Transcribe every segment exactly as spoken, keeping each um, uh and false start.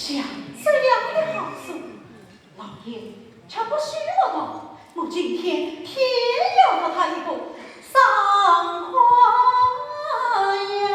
像这样的好书，老爷却不许我读，我今天偏要读它一个爽快呀！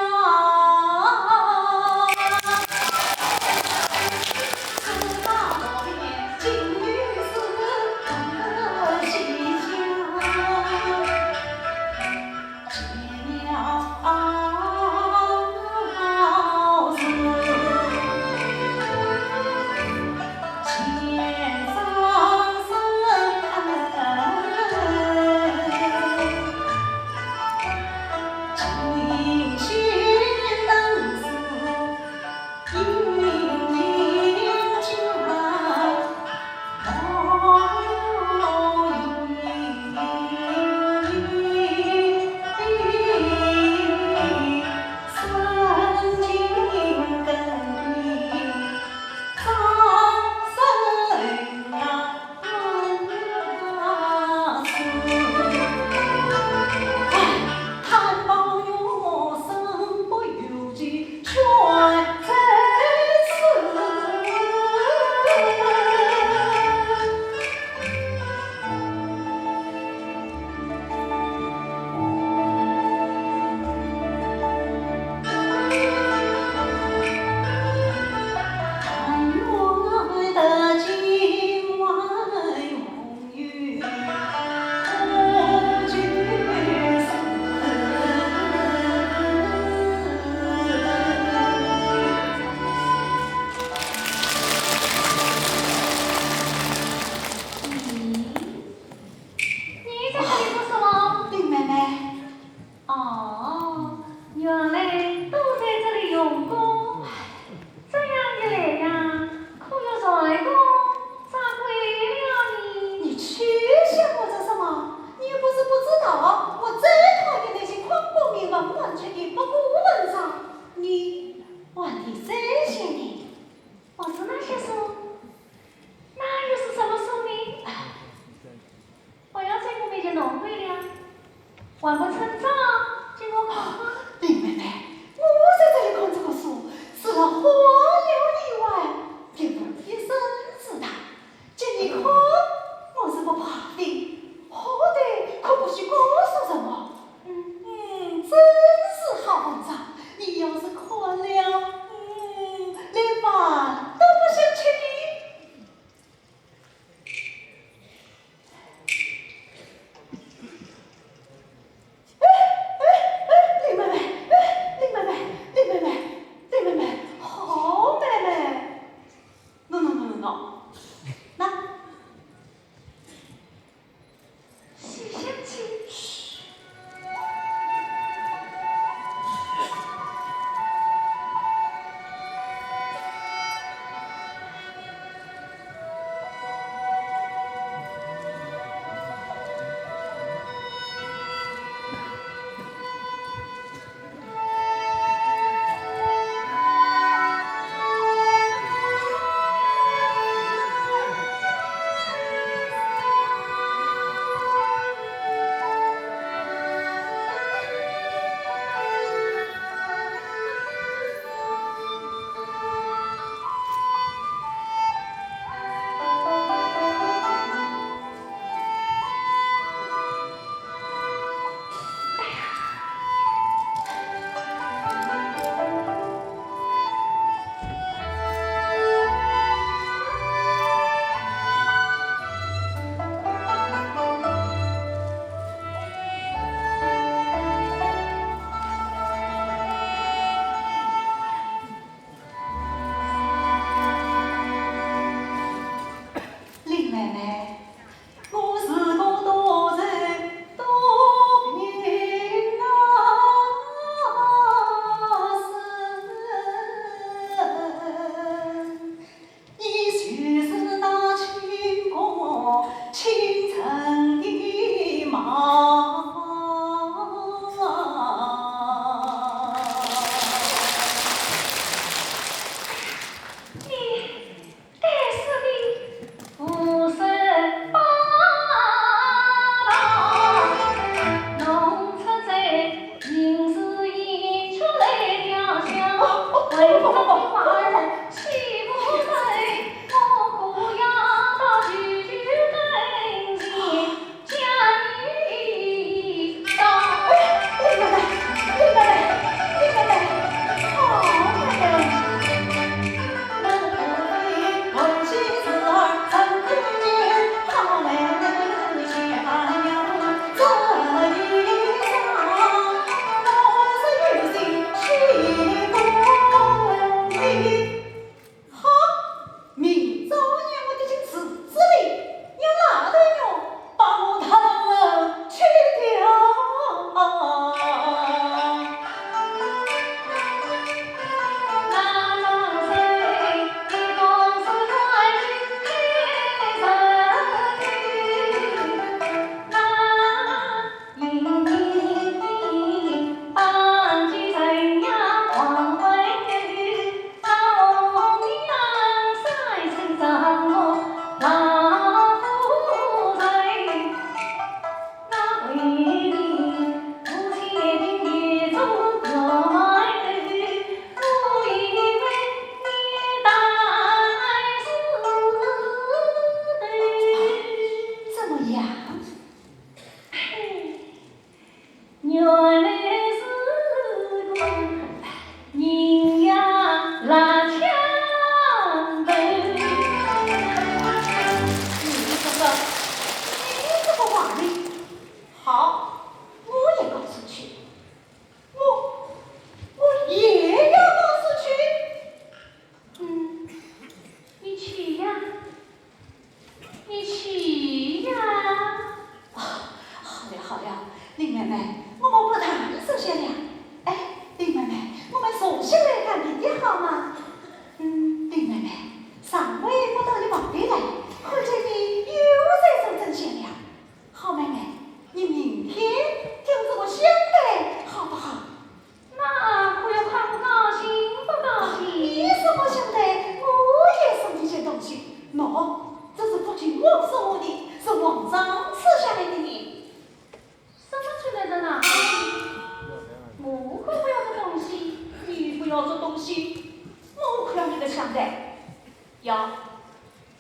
要，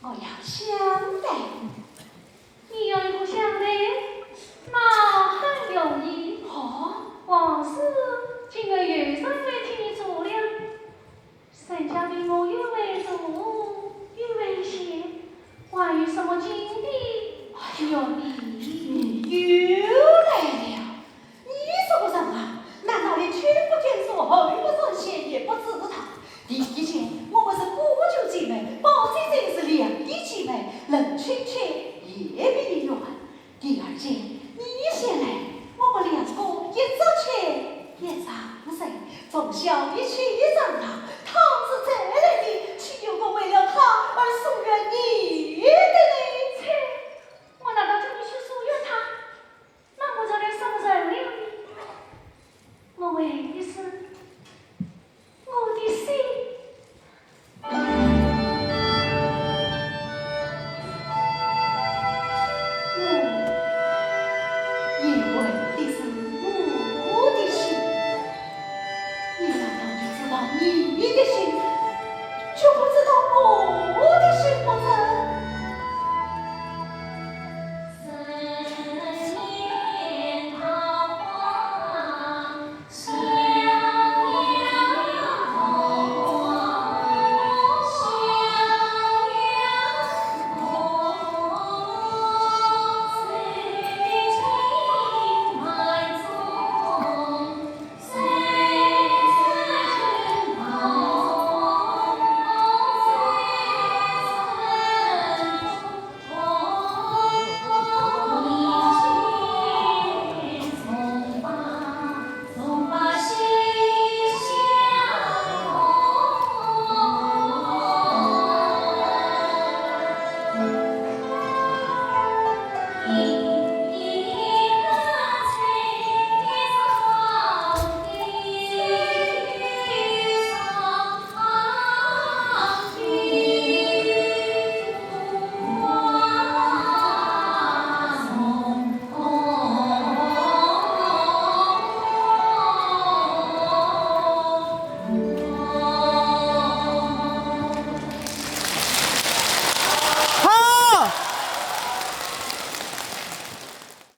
我要香袋。你要一个香袋，那很容易。哦，王氏今后又上门替你做了。人家对我又会做，又会写，还有什么金的，需要你。你又来了。 你这个人啊，难道连前不见树，后不见仙也不知道？第一件，我们是姑舅姐妹，宝姐姐是两姨姐妹，论亲戚也比你远。第二件，你先来，我们两个一桌吃，一张嘴，从小一起长大，倘是再来的，岂有个为了她而疏远你的呢？切，我难道叫你去疏远她？ 那我这里上人了呢？我为的是我的心。我，也为的是我的心。你难道只知道你的心，却不知道我